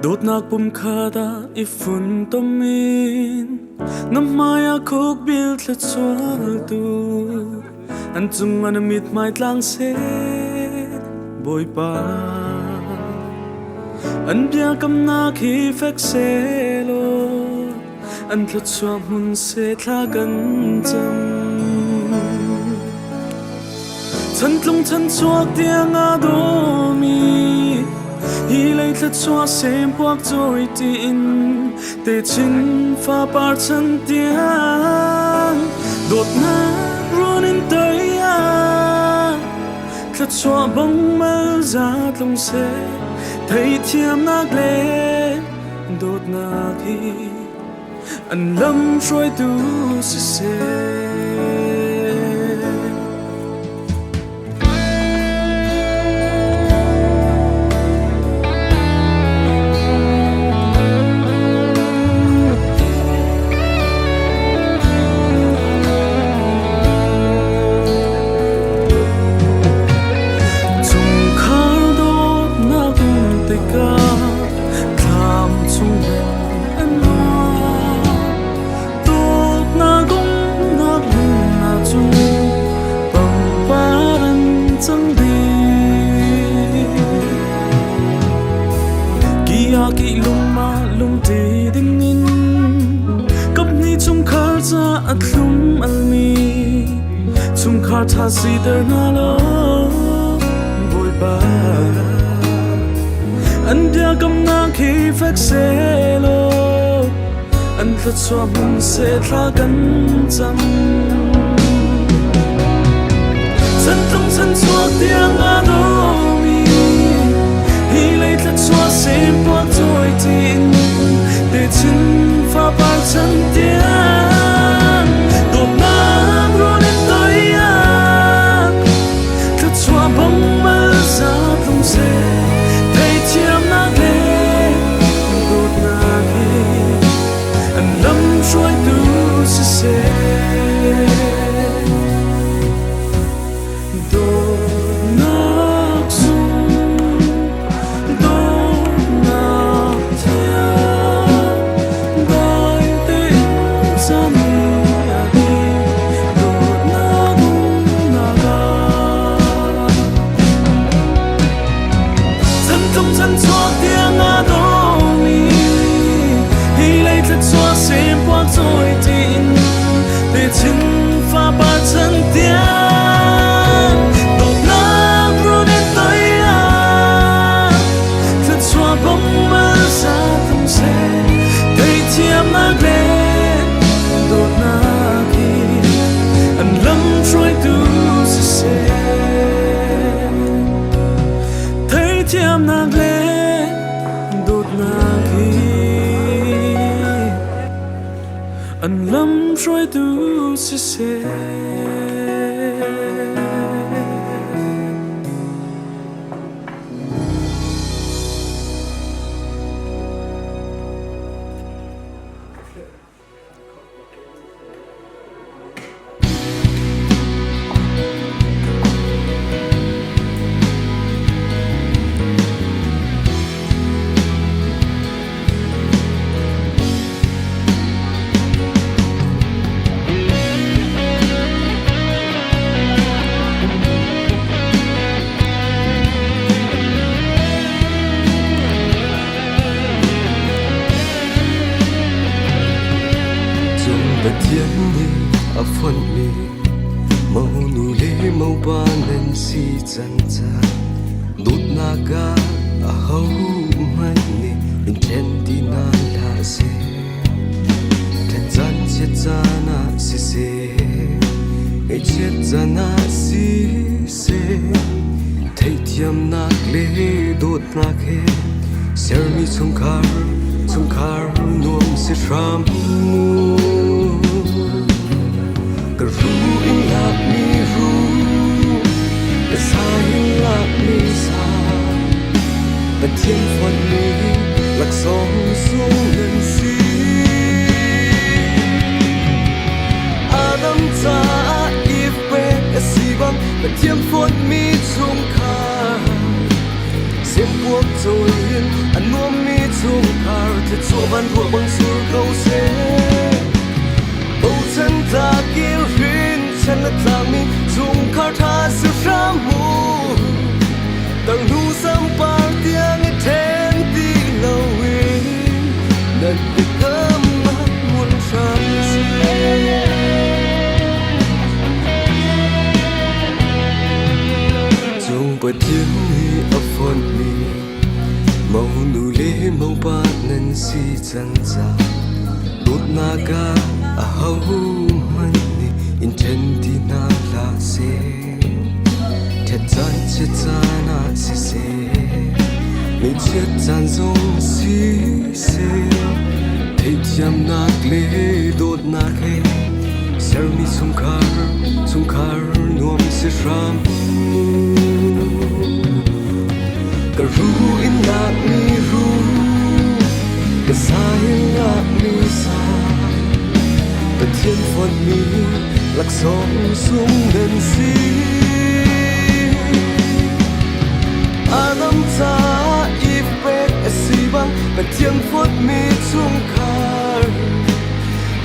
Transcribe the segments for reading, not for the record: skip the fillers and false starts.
Dawtnak pumkhat ah i funtom in na hmai ah khukbil thluachualtu an cung ah na mithmai tlang seh, Bawipa. An biakamnak hi fek sehlaw an thluachuah hmun seh thla kan cam. Chantlung chanchuak tiang aa dawmi hi lei thluachuah sempuak cawi tiin techin fapar chan tiang dawtnak run in tei ah thluachuah bang mal za tlung seh, theithiamnak le dawtnak hi an lam hruaitu siseh. Chungkhar dawtnak um tikah thlam chung an nuam. Dawtnak umnak hmun ahcun pangpar an cang dih. Ki ah ki lung ah lungṭi dingin kaphnih chungkhar ca a thlum almi chungkhar ṭha siter hna law Bawipa. An biakamnak hi fek sehlaw an thluachuah hmun seh thla kan cam. Chantlung chanchuak tiang aa dawmi hi lei thluachuah sempuak cawi tiin techin fapar chan tiang dawtnak rawn in toi ah thluachuah bang mal za tlung seh, theithiamnak le dawtnak he an lam hruaitu siseh. Dawtnak sung, dawtnak thiang, dai tein cami a ti, dawtnak umnak ah. Chantlung chanchuak tiang aa dawmi hi lei thluachuah sempuak cawi tiin techin fapa chan tiang dawtnak run in toi ah thluachuah bang mal sa tum seh, theithiamnak le dawtnak hi an lam hruaitu siseh, theithiamnak le dawtnak hi an lam hruaitu siseh. Cung Pathian nih a fonhmi monu le mopa nan si cang ca dawtnak ah ahohmanh nih in ṭhen ti hna hlah seh. Ṭhat caan chiat caan ah siseh, ngaihchiat caan ah siseh, theihthiamnak le dawtnak he sermi chungkhar, chungkhar nuam si hram mu. Ka ru in lakmi ru, ka sa in lakmi sa, Pathian fonhmi laksawng sung nan si. Adam caah Eve pek a si bang Pathian fonhmi chungkhar. Sempuak cawi in a nuammi chungkhar thluachuah van ruah bang sur ko seh. Bochan tlak in hrin chan a tlakmi chungkhar ṭha si hram mu. Tarnu sampar tiang i ṭhen ti loin nan biakamnak hmun hram seh. Cung Pathian nih a fonhmi monu le mopa nan si cang ca dawtnak ah ahohmanh nih in ṭhen ti hna hlah seh. Ṭhet caan chiat caan ah siseh, ngaihchiat caan zong siseh, theihthiamnak le dawtnak he sermi chungkhar, chungkhar nuam si hram. Ka ru in lakmi ru, ka sa in lakmi sa, Pathian fonhmi laksawng sung nan si. Adam caah i pek a si bang Pathian fonhmi chungkhar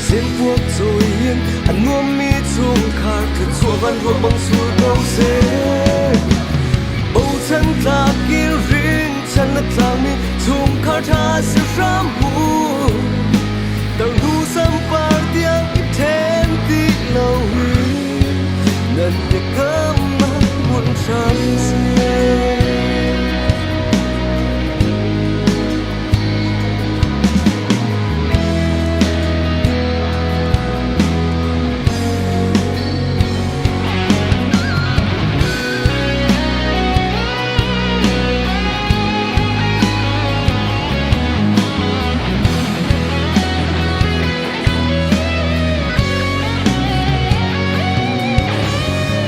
Sempuak cawi in a nuammi chungkhar thluachuah van ruah bang sur ko seh. Bochan tlak in rinchan a tlangmi chungkhar ṭha si hram mu. Tarnu sampar tiang i ṭhen ti lo in nan biakamnak hmun hram seh.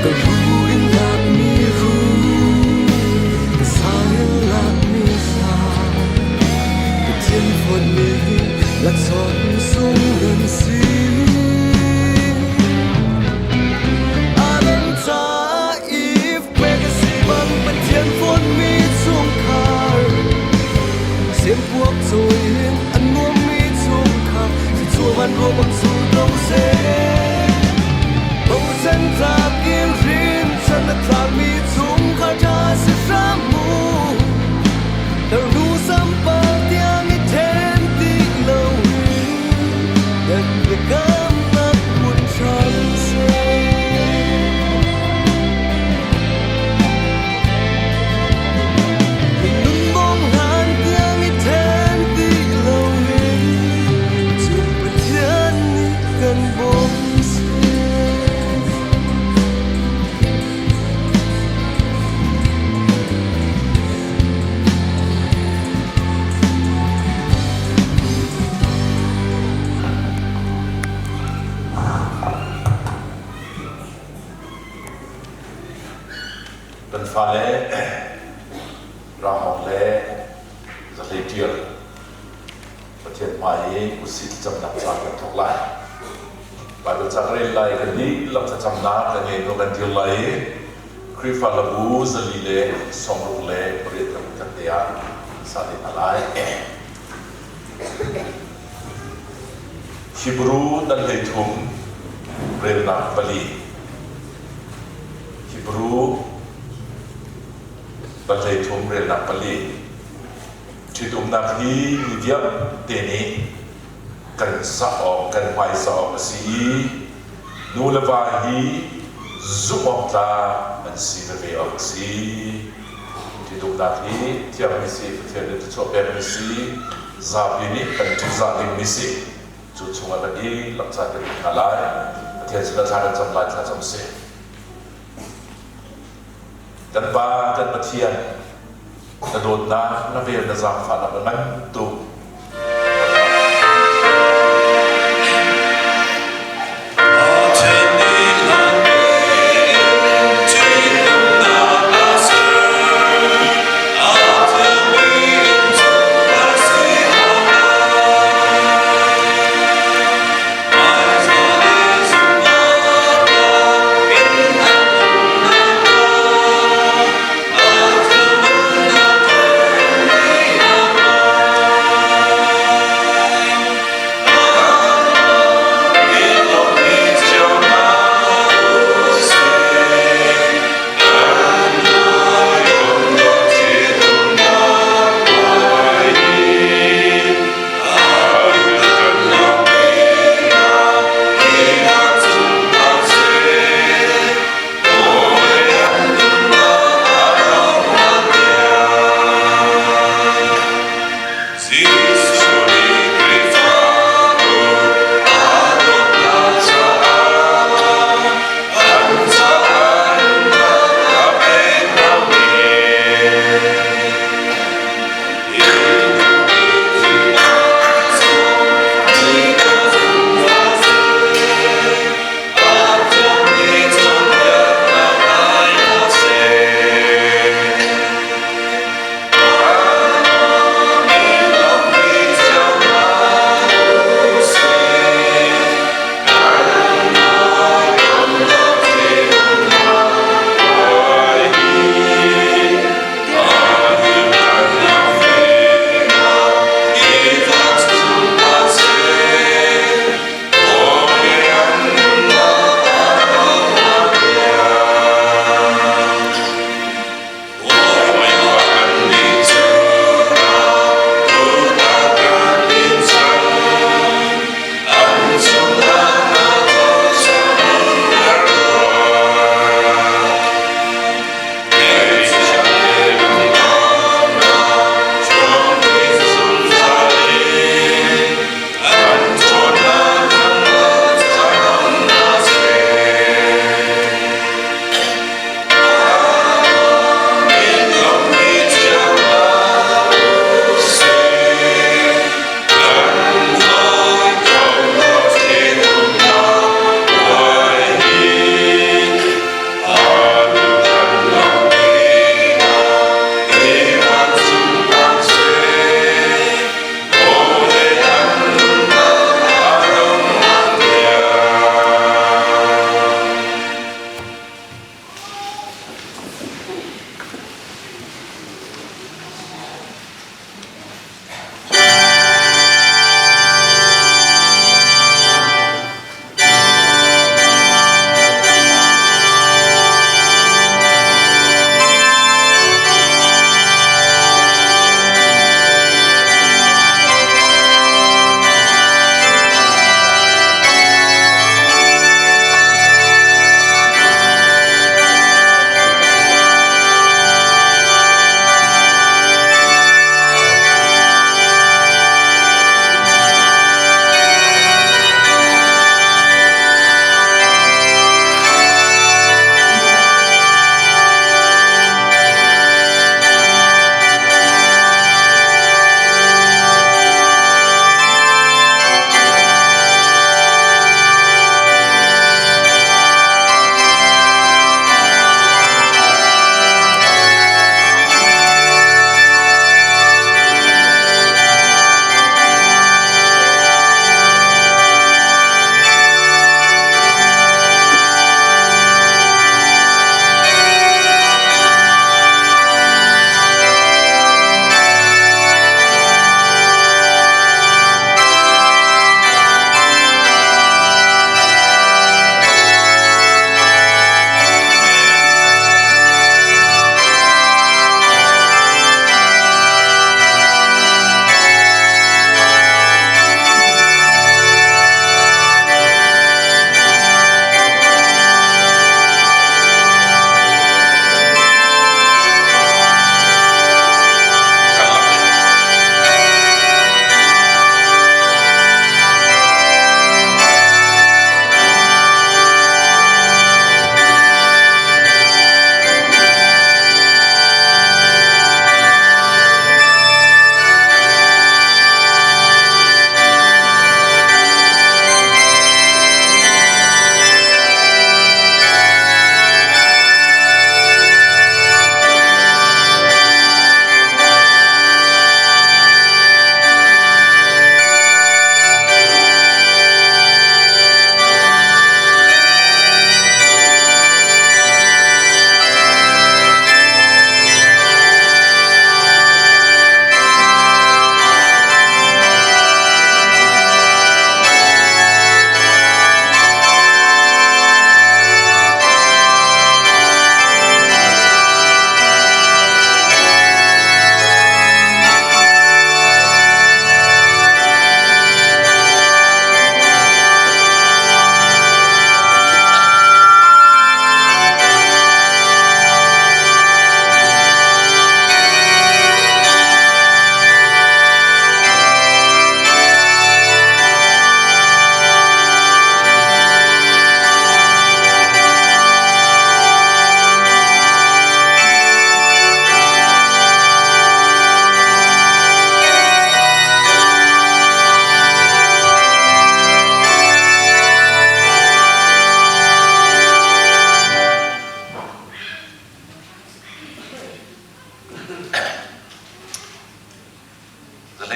Ka ru in lakmi ru, ka sang in lakmi sa, Pathian fonhmi laksawng sung nan si. Adam caah Eve pek a si bang Pathian fonhmi chungkhar Sempuak cawi in a nuammi chungkhar Thluachuah van ruah bang sur ko seh. Bochan tlak in hrin chan a tlakmi chungkhar ṭha si hram mu. Tarnu sampar tiang i ṭhen ti loin nan biakamnak hmun hram seh. Minung bawm hlan tiang i ṭhen ti loin cung Pathian nih kan bawm seh. Kan fale Ramawk le Zahlei Ṭial Pathian hmai i kutsi thlacamnak ca kan thawk lai. Baibal ca ka rel lai, kan dihlak thlacamnak kan ngei hnu kan dir lai i Khrihfa labu 468 kan khat te ah sa te hna lai. Hebrew dal 13 relnak 4. Hebrew dal 13 relnak 4. Ṭhitumnak hi mi vialte nih kan zah awk, kan hmaizah awk a si i nu le va hi zumh awk tlak an si veve awk a si. Ṭhitumnak hi thiangmi si, Pathian nih thluachuah pekmi si, zapi nih kan ṭihzah dingmi si. Cu chungah kan dihlak ca kan hna lai. Pathian sinah thla kan cam lai, thla cam sih. Kan Pa, kan Pathian, na dawtnak, na vel, na zaangfahnak a ngan tuk.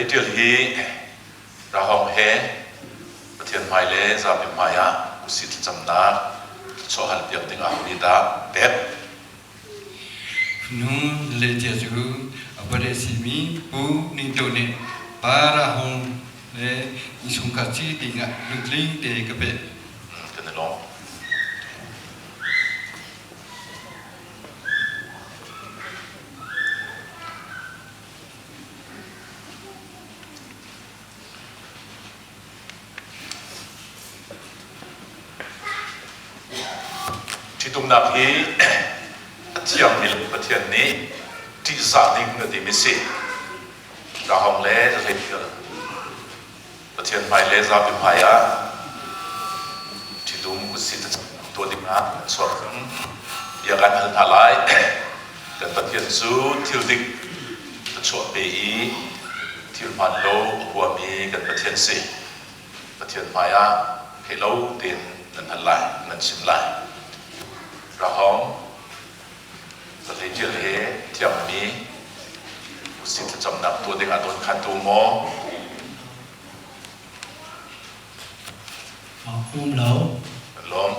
Hleitial hi Rahong he Pathian hmai le zapi hmai ah usi thlacamnak thluachuah hal piak ding ah nih dah pek? Nu le cia cu a pale simi Pu Ning To nih Pa Rahong le innchungkhar ci dingah lungtling te ka pek. Kan i lawm. Ṭhitumnak hi a thiangmi Pathian nih ṭihzah ding a timi si. Ṭahawng le hleithil Pathian hmai le zapi hmai ah ṭhitum kutsi tuah ding ah an chuak cang. Bia kan hal hna lai. Kan Pathian cu thil dik a chuah pe i thil hmaan lo a huami kan Pathian si. Pathian hmai ah pheh lo tein nan hal lai, nan chim lai. Rahong, Zahlei he thiammi usih thlacamnak tuah ding ah dawnkhantu maw? Um lo. Lawm.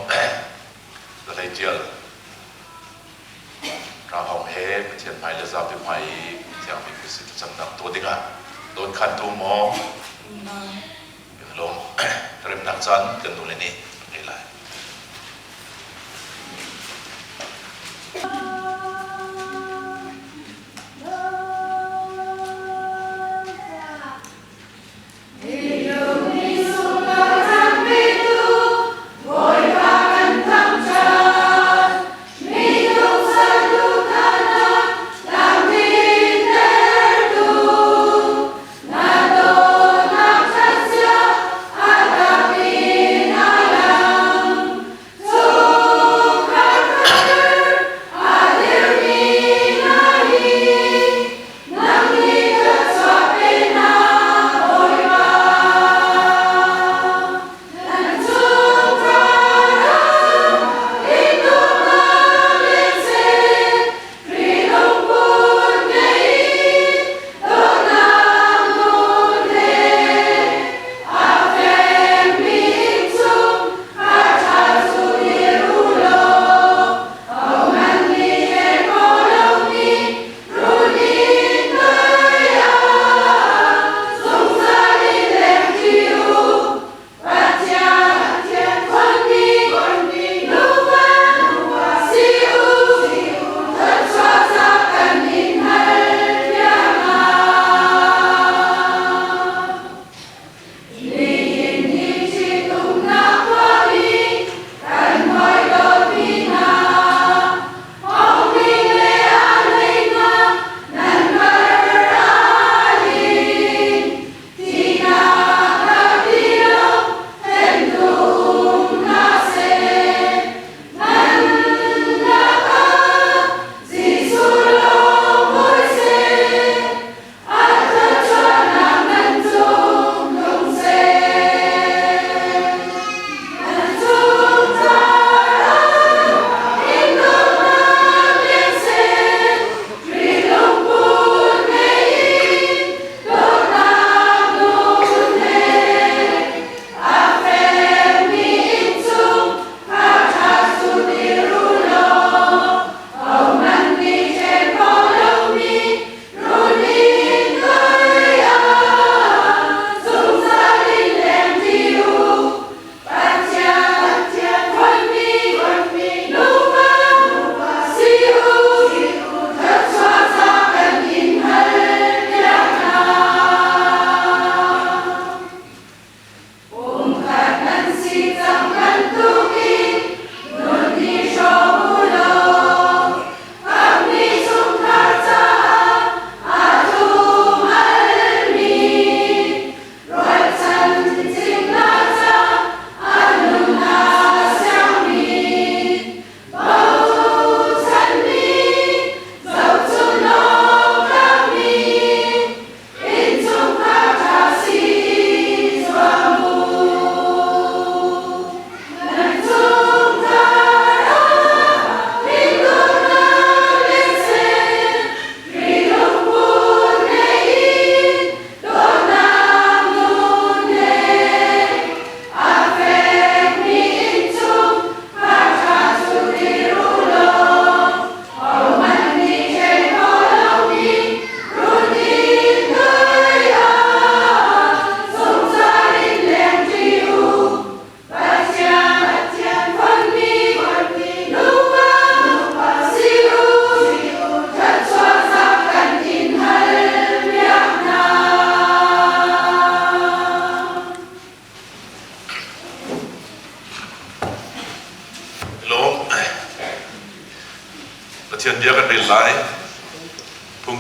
Zahlei ṭial. Rahong he Pathian hmai le zapi hmai i thiangmi usih thlacamnak tuah ding ah dawnkhantu maw? Um lo. Lawm. Remnak caan kan nu le nih ngei lai.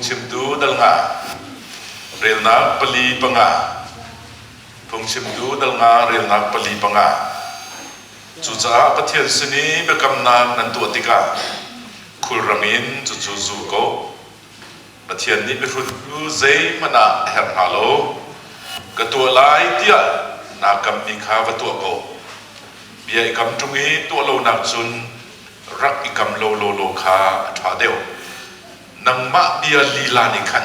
Phungchimtu dal nga relnak pali panga. Phungchimtu dal nga relnak pali panga. Cucaah Pathian sin i biakamnak nan tuah tikah khulrang in cucu zul ko. Pathian nih mihrut cu zeihmanh ah a herh hna lo. Ka tuah lai tiah naa kammi kha va tuah ko. Bia i kam ṭung i tuah lonak cun rak i kam lo lawlaw kha a ṭha deuh. Nangmah bia lila nih khan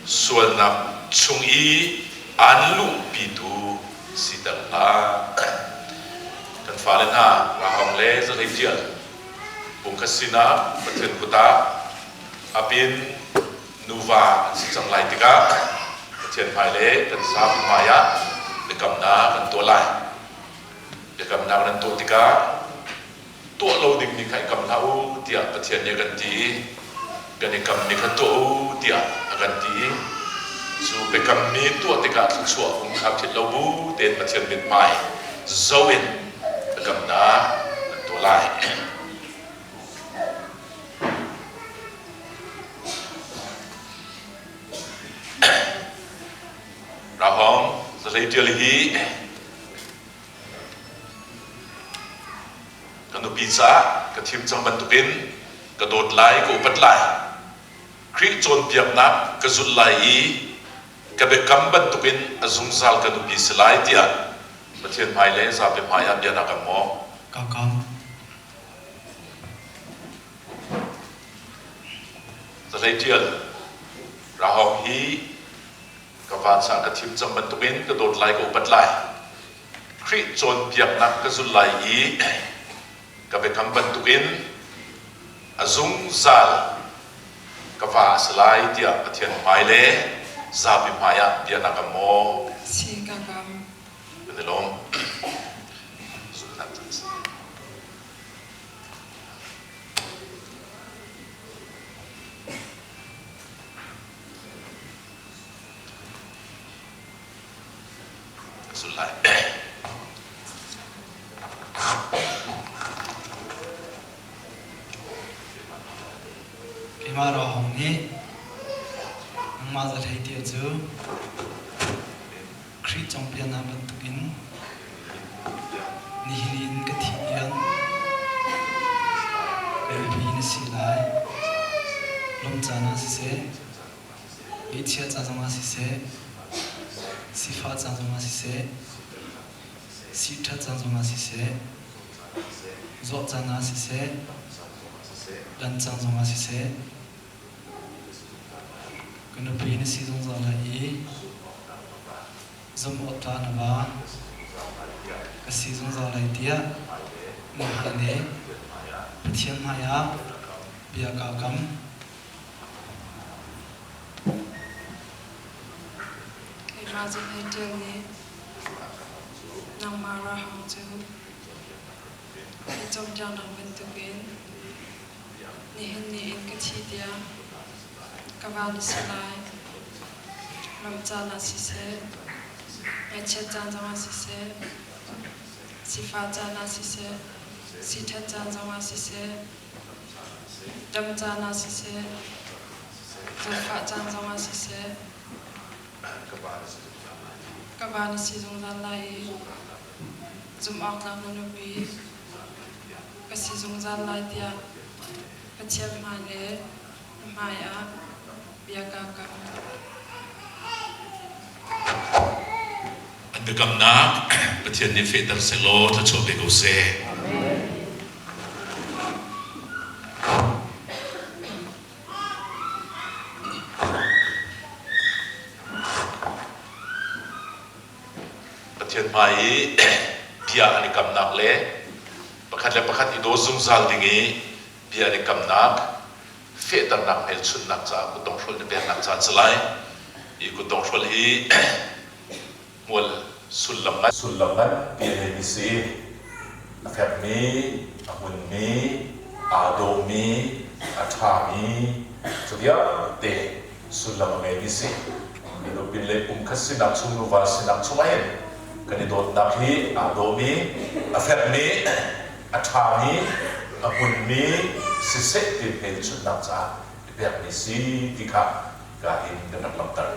sualnak chung i aan luhpitu siter hlah. Kan fale hna, Rahong le Zahlei Ṭial, pumkhat sinah Pathian kut ah apin nuva an si cang lai tikah Pathian hmai le kan zapi hmai ah biakamnak kan tuah lai. Biakamnak nan tuah tikah tuah lo dingmi kha i kam hlah u tiah Pathian nih a kan ti i kan i kammi kha tuah u tiah a kan ti i cu biakammi tuah tikah thluachuah um kha philh lo bu tein Pathian mithmai zoh in biakamnak nan tuah lai. Rahong zahlei ṭial hi Ka nupi caah ka thim cang bantukin ka dawt lai, ka upat lai. Khrih cawnpiaknak ka zulh lai i ka biakam bantukin a zungzal ka nupi si lai tiah Pathian hmai le zapi hmai ah bia na kam maw? Ka kam. Zahlei ṭial, Rahong hi ka vansa ka thim cang bantukin ka dawt lai, ka upat lai. Khrih cawnpiaknak ka zulh lai i ka biakam bantukin a zungzal ka va a si lai tiah Pathian hmai le zapi hmai ah bia na kam maw? Si ka kam. Kan i lawm. Zulhnak caan si. Sul lai. Keimah Rohong nih nangmah zahlei tia cu Khrih cawnpiaknak bantukin nihin in ka thih tiang ka nupi na si lai. Lawmh caan ah siseh, Ngeihchiah ca zongah siseh, sifah ca zongah siseh, siṭhat ca zongah siseh, zawh caan ah siseh, dan caan zongah siseh, ka nupi na si zungzal lai i zumh-awktlak na va ka si zungzal lai tiah na hal le Pathian hmaiah bia kaa kam. Keimah zong hei ṭial nih nangmah Rahang cu hi cawnpiaknak bantukin nihin ni in ka thi tiang ka va na si lai. Lawmh caan ah siseh, ngaihchiat caan zongah siseh, sifah caan ah siseh, siṭhat caan zongah siseh, Dam caan ah siseh, zawtfah caan zongah siseh, ka va na si zungzal lai i zumhawktlak na nupi ka si zungzal lai tiah Pathian hmai le na hmaiah bia kaa kam. An biakamnak Pathian nih fehter sehlaw thluachuah pe ko seh. Pathian hmai i bia an i kamnak le pakhat le pakhat i daw zungzal ding i bia an i kamnak fehternak hmelchunhnak caah kutdonghrolh na peknak caan si lai. Hi kutdonghrolh hi hmual sullam ngan sullam nganpi a ngeimi si. A fekmi, a hmunmi, aa dawhmi, a ṭhami, cu vialte sullam a ngeimi si. Minupin le pumkhat sinak chung nuva sinak chung ahhin kan i dawtnak hi aa dawhmi, a fekmi, a ṭhami, a hmunmi siseh ti hmelchunhnak caah. pekmi si ti kha ka in kan rak langhter.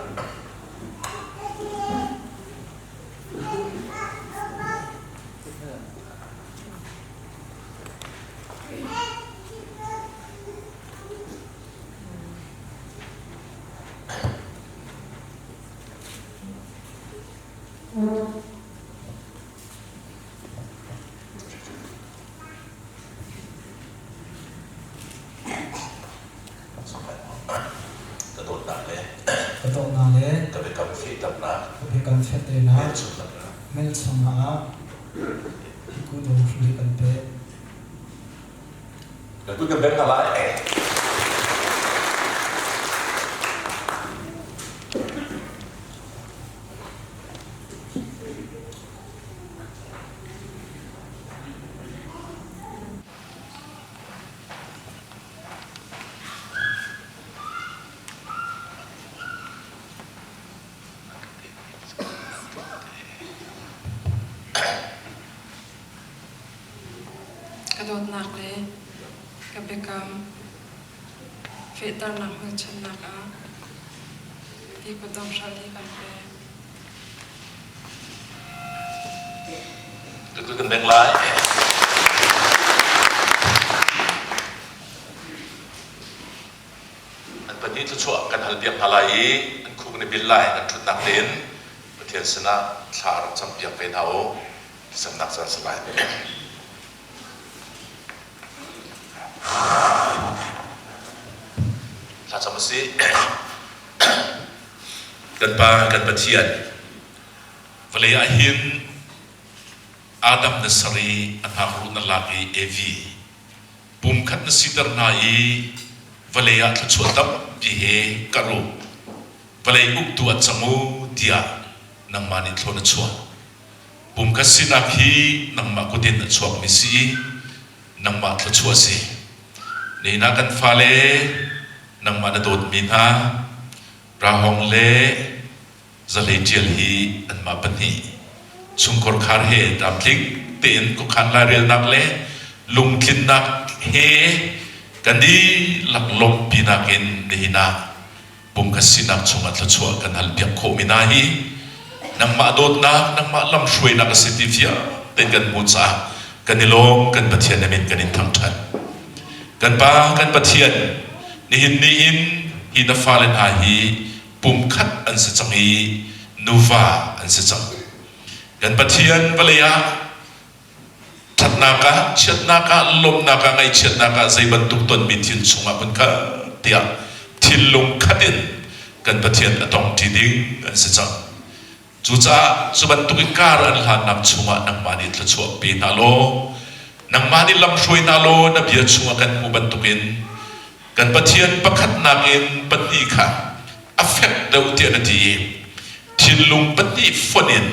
Ka dawtnak le Ka dawtnak le ka biakam fehternak ka biakam fehternak hmelchunhnak ah hmelchunhnak ah hi kudawng hri hi kan pek. Na kut kan bengh hna lai. Ka dawtnak le ka biakam fehternak hmelchunhnak ah hi kutdong hrolh hi kan pek. Ka kan beng lai. An pahnih thluachuah kan hal piak hna lai i an khuk na bil lai an ṭhutnak tein Pathian sinah thla rak cam piak ve hna u. Thlacamnak caan si lai. Thlacam a si. Kan Pa, kan Pathian, vawlei ah hin Adam na ser i a hnakruh na lak i Evi pumkhat na siter hna i vawlei ah thluachuah tampi he karh u, vawlei uktu ah cang u tiah nangmah nih thlawn a chuah. Pumkhat sinak hi nangmah kut in a chuakmi si i nangmah thluachuah a si. Nihin ah kan fale nangmah na dawtmi hna Rahong le Zahlei Ṭial hi anmah pahnih chungkhar khar he tlamtling tein khuakhan lairelnak le lungtlinnak he kan dihlak lawmhpinak in nihin ah pumkhat sinak chungah thluachuah kan halpiak khawhmi hna hi nangmah dawtnak, nangmah lamhruainak a si ti vialte kan hmuh caah kan i lawm, kan Pathian na min kan in thangṭhat. Kan Pa, kan Pathian, nihin ni in hi na fale hna hi pumkhat an si cang i nuva an si cang. Kan Pathian vawlei ah ṭhatnak ah, chiatnak ah, lawmhnak ah, ngaihchiatnak ah zei bantuk tonmi thil chungah hmun khat tiah thinlung khat in kan Pathian a tong ṭi ding an si cang. Cucaah cu bantuk in kar an hlannak chungah nangmah nih thluachuah pe hna law, nangmah nih lamhruai hna law na bia chungah kan hmuh bantukin kan Pathian pakhatnak in pahnih kha a fek deuh tiah na ti i thinlung pahnih fonh in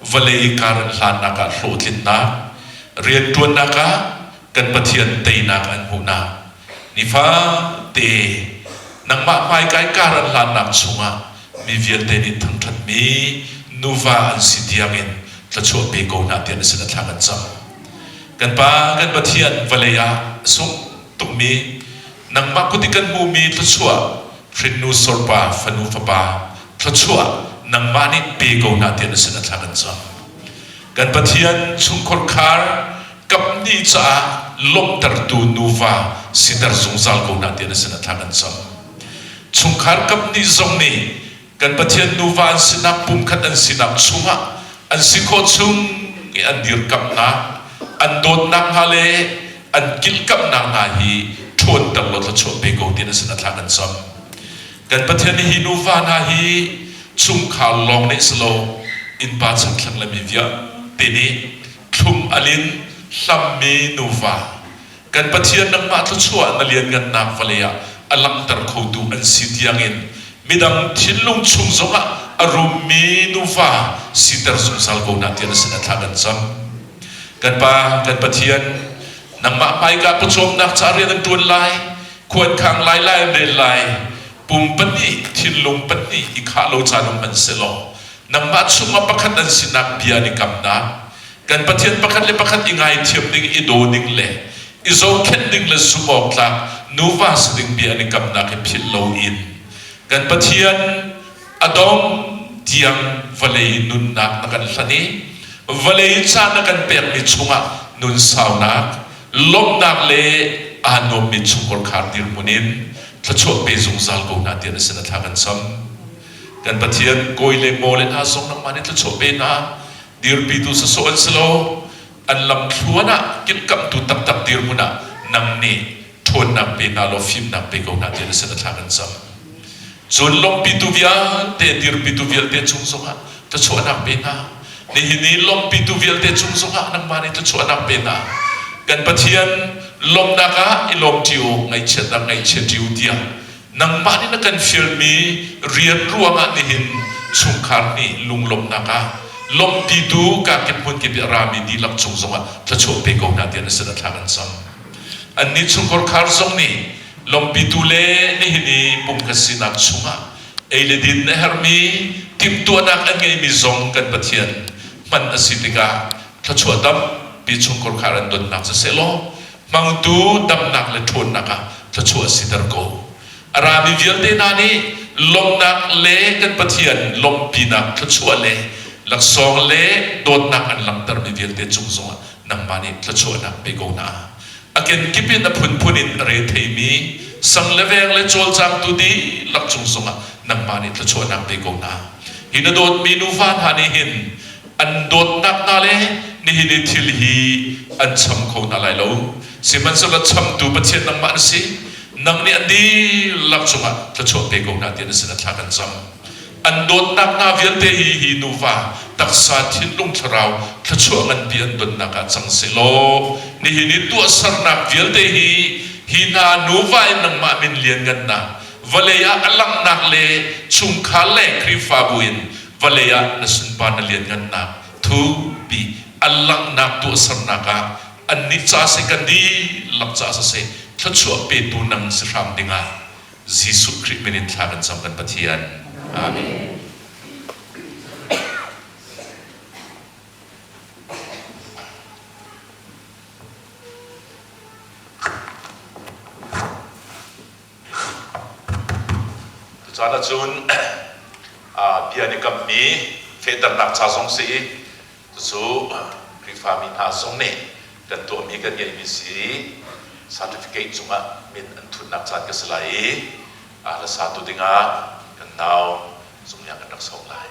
vawlei kar an hlannak ah hlawhtlinnak, rianṭuannak ah kan Pathian teinak an hmuhnak nifate nangmah hmaikai kar an hlannak chungah mi vialte nih thangṭhatmi nuva an si tiangin thluachuah pe ko hna tiah na sin a thla kan cam. Kan Pa, kan Pathian, vawlei ah a sung tukmi nangmah kut i kan hmuhmi thluachuah hrinnu sorpa fanu fapa thluachuah nangmah nih pe ko hna tiah na sin a thla kan cam. Kan Pathian chungkhar khar kapni caah lawmhtertu nuva siter zungzal ko hna tiah na sin a thla kan cam. Chungkhar kapni zong nih kan Pathian nuva an sinak pumkhat an sinak chungah an si khawh chung i an dirkamhnak, an dawtnak hna le an kilhkamhnak hna hi ṭhawnter law thluachuah pe ko ti na sin a thla kan cam. Kan Pathian nih hi nuva hna hi chungkhar lawng nih si lo innpa changthlang le mi vialte nih thlum al in hlammi nuva kan Pathian nangmah thluachuah na lianngannak vawlei ah a langhter khotu an si tiangin midang thinlung chung zongah a rummi nuva siter zungzal ko hna tiah na sin a thla kan cam. Kan Pa, kan Pathian, nangmah hmaika pawcawmnak ca rian an ṭuan lai, khuankhang lai lai an rel lai, pum pahnih, thinlung pahnih i khah lo caan um hmanh sehlaw, nangmah chungah pakhat an sinak bia an i kamnak, Kan Pathian pakhat le pakhat i ngaithiam ding, i daw ding le i zohkhenh ding le zumh awk tlak nuva si ding bia an i kamnak hi philh loin kan Pathian a dong tiang vawlei nunnak na kan hlanh i vawlei ca na kan pekmi chungah nun saunak lawmhnak le aa nuammi chungkhar dirhmun in thluachuah pe zungzal ko hna tiah na sin a thla kan cam. Kan Pathian kawi le maw le hna zong nangmah nih thluachuah pe hna. Dirpitu sawsawh an si lo. An lamthluan ah kilhkamhtu taktak dirhmun ah nang nih ṭhawnnak pe hna law fimnak pe ko hna tiah na sin a thla kan cam. Cun lawmhpitu vialte dirpitu vialte cung zongah thluachuahnak pe hna. Nihin i lawmhpitu vialte cung zongah nangmah nih thluachuahnak pe hna. Kan Pathian lawmhnak ah i lawm ṭi u, ngaihchiatnak ngaihchia ṭi u tiah nangmah nih na kan fialmi rian ruangah nihin chungkhar nih lunglawmhnak ah lawmhpitu kakip hmunkip i a rami dihlak cung zongah thluachuah pe ko hna tiah na sin a thla kan cam. Annih chungkhar khar zong nih lawmhpitu le nihin i pumkhat sinak chungah ei le din a herhmi timhtuahnak an ngeimi zong kan Pathian hman a si tikah thluachuah tampi chungkhar khar an donnak siseh law hmangtu damnak le ṭhawnnak ah thluachuah siter ko. A rami vialte hna nih lawmhnak le kan Pathian lawmhpinak thluachuah le laksawng le dawtnak an langhtermi vialte cung zongah nangmah nih thluachuahnak pe ko hna. A kenkip in a phunphun in a re theimi sang le veng le cawlcangtu dihlak cung zongah nangmah nih thluachuahnak pe ko hna. Hi na dawtmi nuva hna nih hin an dawtnak hna le nihin i thil hi an cham kho hna lai lo. Sihmanhsehlaw chamtu Pathian nangmah na si. Nang nih an dihlak cungah thluachuah pe ko hna tiah na sinah thla kan cam. An dawtnak hna vialte hi hi nuva taksa thinlung thlarau thluachuah nganpi an donnak ah cang sehlaw nihin i tuahsernak vialte hi hi hna nuva in nangmah min lianngannak vawlei ah a langhnak le chungkhar le Khrihfabu in vawlei ah na sunpar na lianngannak thupi a langhnak tuahsernak ah annih ca seh kan dihlak ca siseh thluachuah petu nang si hram dingah Jesuh Khrih min in thla kan cam kan Pathian. Amen. Tucaan ahcun bia ni kammi fehternak ca zong si i cucu Khrihfami hna zong nih kan tuahmi kan ngeihmi si certificate cungah min an thutnak caan ka si lai i hlasatu dingah kan nau zungnya kan rak sawm lai.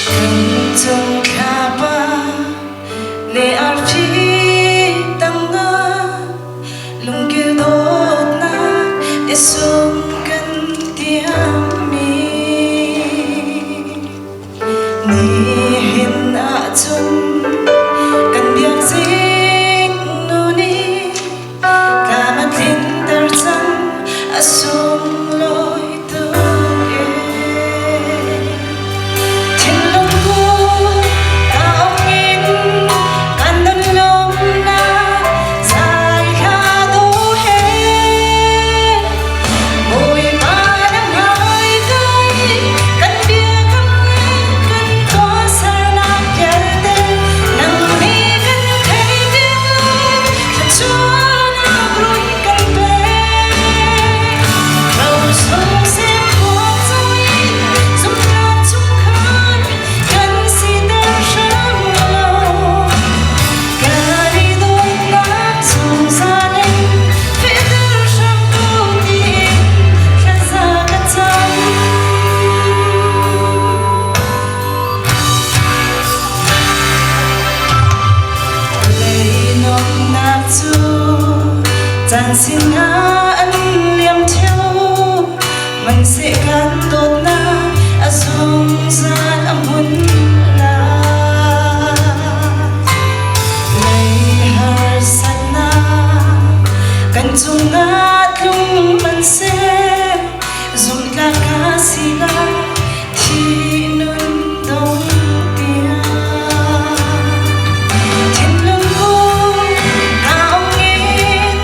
Kan cung thlapa le arfi tangah lungkil dawtnak biasung kan tiammi nihin ahcun kan biak zingnu nih tlam a tlinter cang a sunglawi tuk ee. Thinlung ku kaung in kan nun lawmnak zai hla do he. Caan sinah an liam theo, hmanhseh kan dawtnak a zungzal a hmun lai. Lei harsatnak kan cungah tlung hmanhseh, zumhtlak ka si lai thi nun dong tiang. Thinlung kaa ong in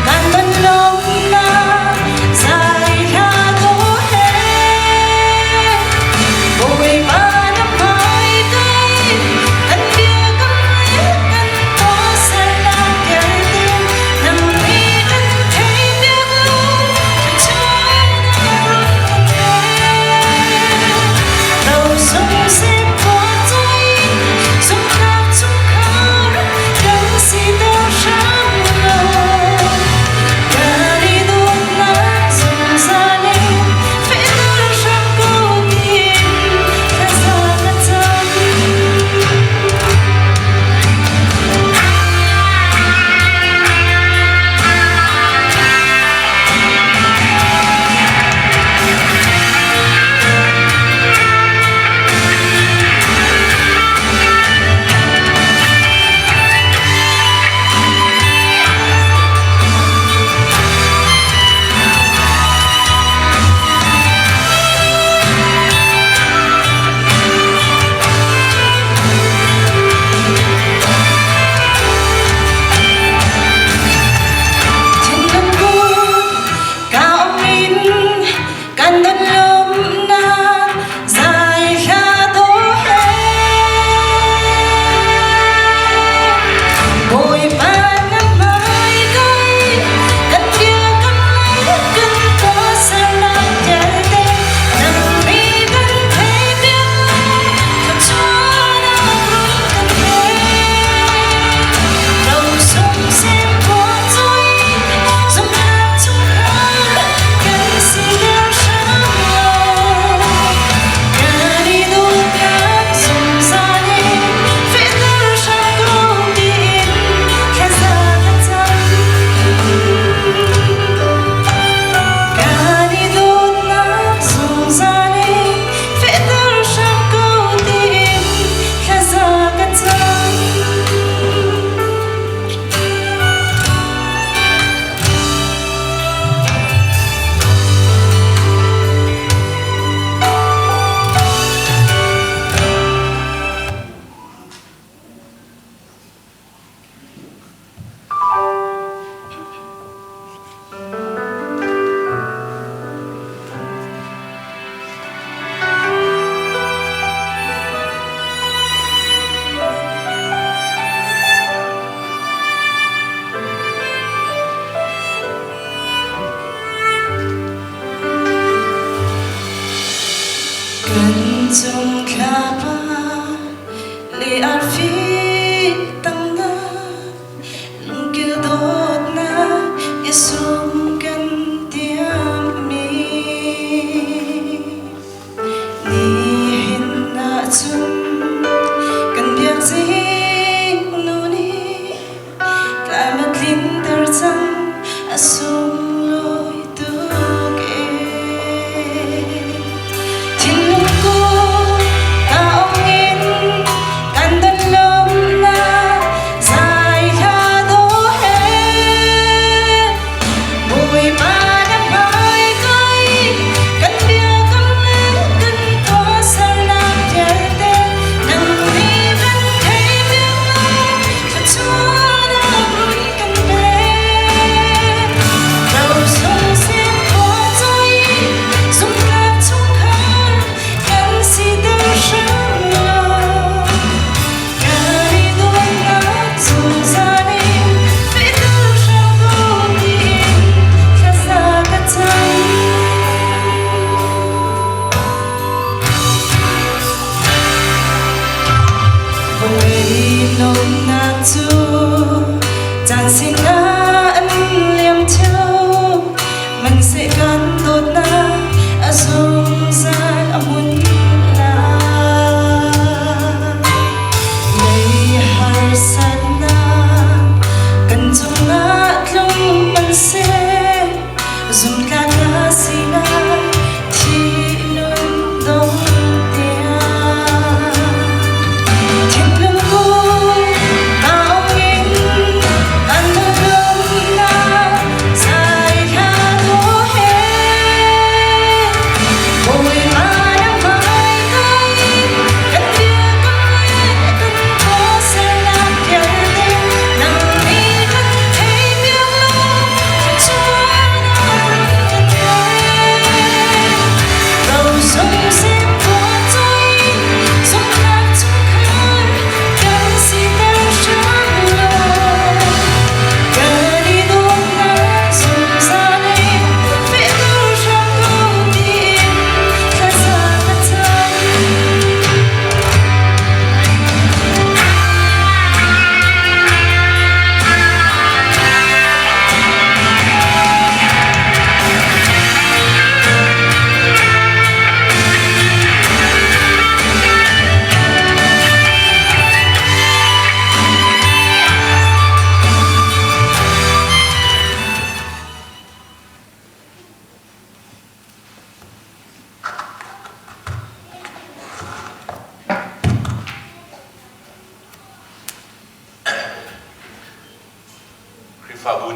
kan ton lawmnak zai hla thaw he. Bawipa na hmaite kan biakam le kan tuahsernak vialte nang nih kan theihpiak law thluachuah na rak kan pek.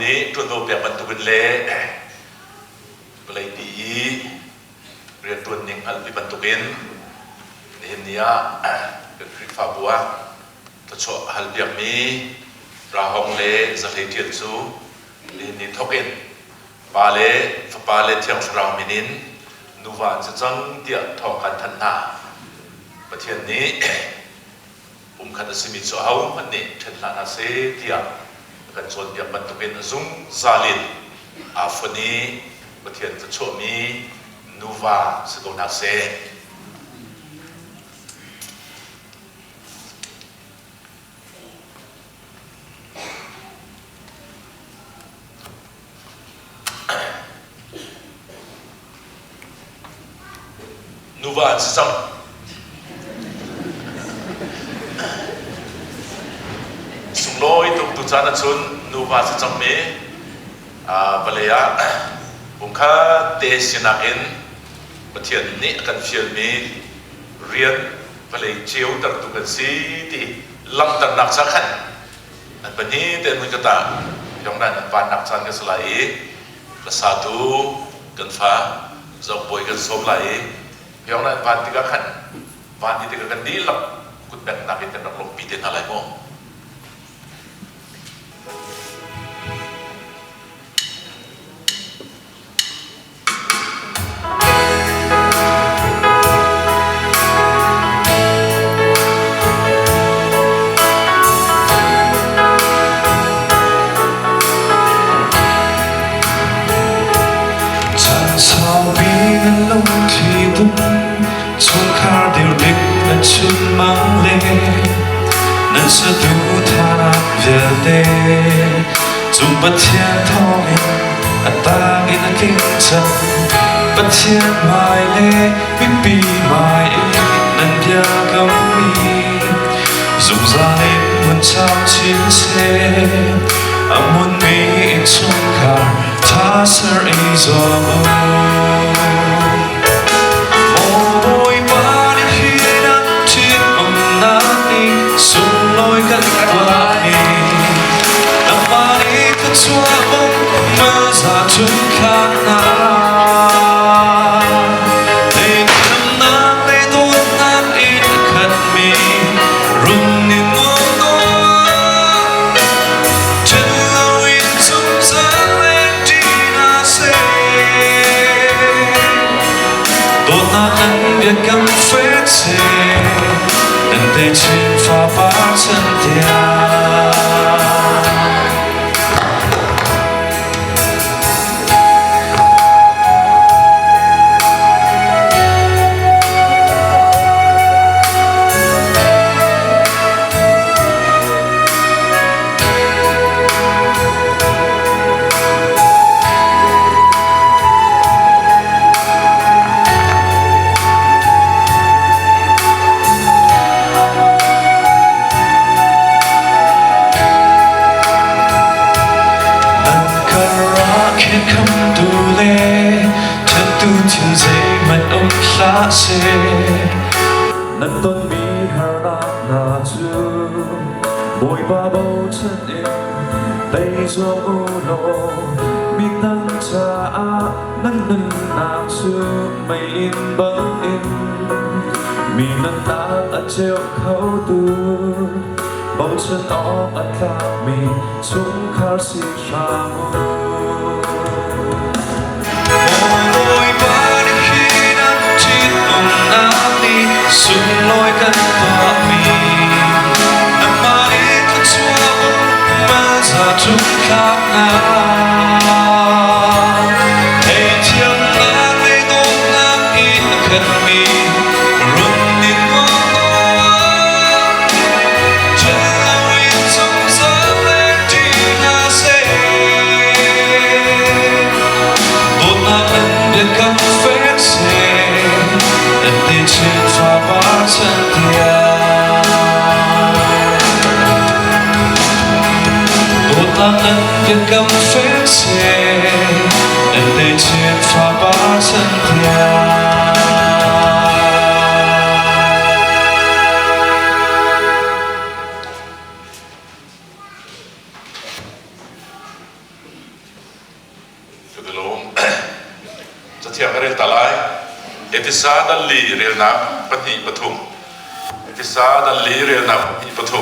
nih ṭuanvo pek bantukin le vawleipi i rianṭuan ning hngalhpi bantukin nihin ni ah kan Khrihfabu ah thluachuah a halpiakmi Rahong le Za Hlei Ṭial cu nihin ni thawk in Pa le Fapa le Thiang Thlarau min in nuva an si cang tiah thawng kan thanh hna. Pathian nih pumkhat a simi cu ahohmanh nih ṭhen hlah hna seh tiah a kan cawnpiak bantukin a zungzal in aa fonh i Pathian thluachuahmi nuva si ko hna seh. Nuva an si cang. Sunglawi tuk tucaan ahcun nuva si cangmi vawlei ah pumkhat te sinak in Pathian nih a kan fialmi rian vawlei ceutertu kan si ti langhternak ca khan an pahnih te an hun ka tah yongnan an vannak caan kan si lai i hlasatu kan fa zongbawi kan sawm lai i yongnan an van tikah khan van ti tikah kan dihlak kutbengnak in kan rak lawmhpi te hna lai mu. Chan saupi nan lungthli tum chungkhar dirdik nan chunmang le nan saduhthahnak vialte cung Pathian thawngin a tang in a tling cang. Pathian hmai le mipi hmai i nan biakammi zungzal in hmun chamchin seh. A hmunmi innchungkhar tha ser i zuam u. Maw Bawipa nih hi nan ṭhitumnak ni sunglawi kan tuah hi. Nangmah nih thluachuah bang maza chungkhar hna. Leihnamnak le dawtnak in a khatmi run in nuam tuah. Ṭhen loin zungzal le ṭihna seh. Dawtnak an biakam fek seh, nan techin fapar chan tiang. Nan karah khenkhamtu le ṭhentu thil zeihmanh um hlah seh. Nan tonmi harnak hna cu Bawipa bochan in tei zuam u law midang caah nan nunnak cu meiinn bangin mi nunnak a cheu khotu bochan awk a tlakmi chungkhar si hram u. Bawipa nih hi nan ṭhitumnak nih sunglawi kan tuahmi nangmah nih thluachuah malza cungthlak hna. Theithiamnak le dawtnak in a khatmi run in nuam tuah. Ṭhen loin zungzal le ṭih hna seh. Dawtnak an biakam fek seh, nan techin fapar chan tiang. Dawtnak an biakam fek seh, nan techin fapar chan tiang. Cathiang ka rel ta lai. Efesa dal li relnak pahnih pathum. Efesa dal li relnak pahnih pathum.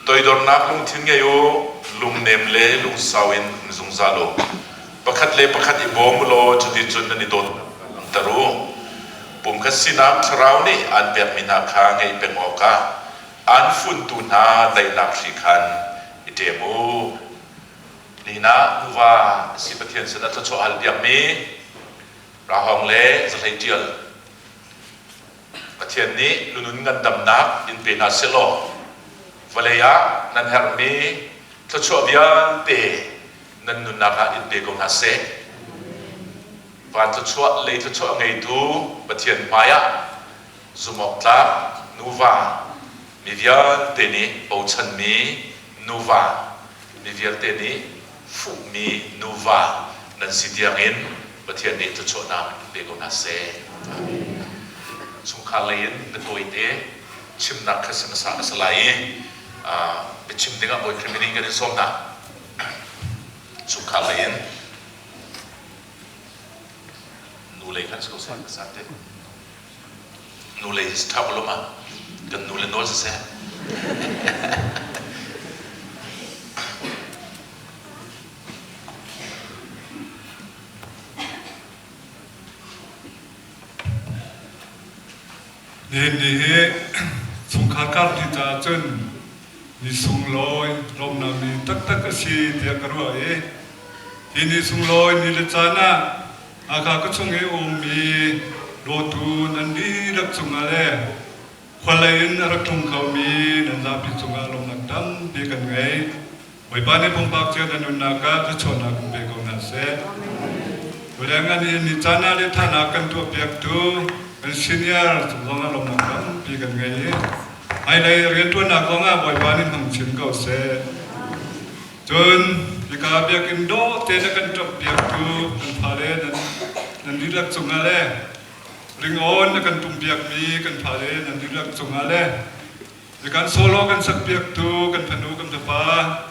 Toidornak lungthin ngei u, lungnem le lungsau in um zungzal u. Pakhat le pakhat i bawm u law cuticun nan i dawtnak kha langhter u. Pumkhat sinak thlarau nih aan pekmi hna kha ngeih peng awkah aan funtu hna daihnak hri khan i ṭem u. Nihin ah nuva a si Pathian sinah thluachuah hal piakmi Rahawng le Zahlei Ṭial Pathian nih lunun ngandamnak in pe hna sehlaw vawlei ah nan herhmi thluachuah vialte nan nunnak ah in pe ko hna seh. Van thluachuah, lei thluachuah ngeitu Pathian hmaiah zumhawktlak nuva mi vialte nih bochanmi nuva mi vialte nih fuhmi nuva nan si tiangin Pathian nih thluachuahnak in pe ko hna seh. Amen. Chungkhar lei in biatawite chimnak kha si hmasa a si lai i biachim dingah Bawi Khrih min in kan in sawm hna. Chungkhar lei in nu lei khan si ko seh hmasa te. Nu lei hi ṭha ko lo ma? Kan nu le nawl siseh. Nihin ni hi chungkhar karli caah cun ni sunglawi lawmnak ni taktak a si tiah ka ruah i hi ni sunglawi ni le caan ah Hakha khuachung i a ummi dawtu nan dihlak cungah le khualei in a rak tlung khomi nan zapi cungah lawmhnak tampi kan ngei. Bawipa nih pumpak cio nan nunnak ah thluachuahnak in pe ko hna seh. Tuleng ni ni caan ah le thanak kan tuahpiaktu kan senior cung zongah lawmhnak tampi kan ngei i hmailei rianṭuannak zongah Bawipa nih hmang chin ko seh. Cun hika biakinn dawh tein a kan ṭamhpiaktu kan fale nan nan dihlak cungah le ringawn a kan tumpiakmi kan fale nan dihlak cungah le kan solo kan sakpiaktu kan fanu kan fapa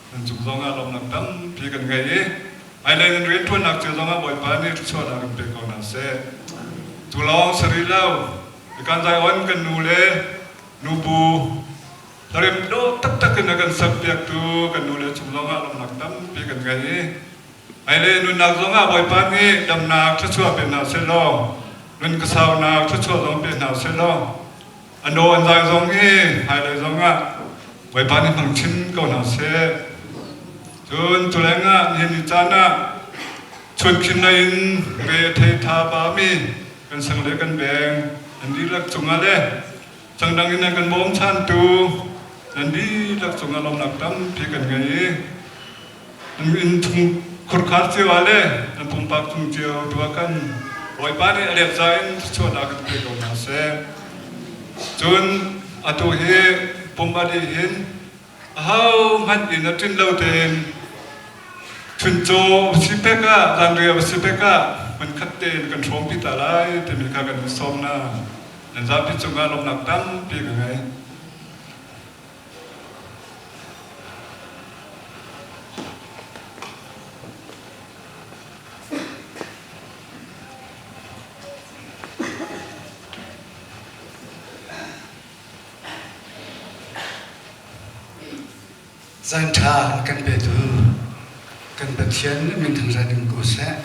nan cung zongah lawmhnak tampi kan ngei i hmailei nan rianṭuannak cio zongah Bawipa nih thluachuahnak in pe ko hna seh. Cu lawng si rih lo, kan zai-on kan nu le nubu Hlarem dawh taktak in a kan serpiaktu kan nu le cung zongah lawmhnak tampi kan ngei i hmailei nunnak zongah Bawipa nih damnak thluachuah pe hna sehlaw nun ka saunak thluachuah zong pe hna sehlaw a naw an zai zong i hmailei zongah Bawipa nih hmang chin ko hna seh. Cun culeng ah nihin ni caan ah chunkhin lei in re thei tha bami kan sang le kan veng an dihlak cungah le Cangdang in an kan bawmchantu nan dihlak cungah lawmhnak tampi kan ngei i nan inn chung khurkhar cio ah le nan pumpak cung cio tu ah khan Bawipa nih a letza in thluachuahnak in pe ko hna seh. Cun atu hi pum a dih hin ahohmanh inn a ṭin lo tein chuncaw sipek ah zanriah sipek ah hmunkhat tein kan hrawmpi ta lai timi kha kan in sawm hna. Nan zapi cungah lawmhnak tampi ka ngei. Caan ṭha a kan petu kan Pathian min thangṭhat in ko seh.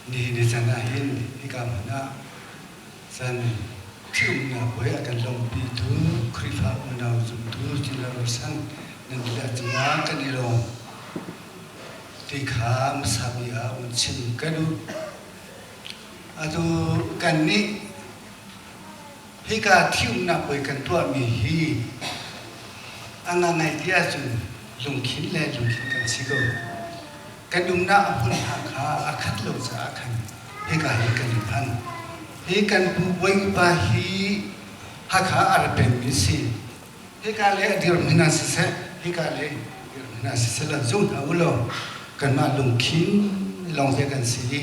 Nihin ni caan ah hin hika hmun ah caan ṭhiumnak puai a kan lawmhpitu Khrihfa unau zumtu Chinla Rualchan nan dihlak cungah kan i lawm ti kha hmasa bik ah vun chim ka duh. Atu kannih Hika thiumnak puai kan tuahmi hi a ngangai ti ahcun lungkhin le lungkhin kan si ko. Kan umnak a hmunhma kha a khat lo caah khan hika hi kan i phan. Hi kan pu bawi upa hi Hakha a ra pengmi si. Hika le a dirhmun ah siseh, hika le dirhmun ah siseh la zum hna u law kanmah lungkhin lawngte kan si i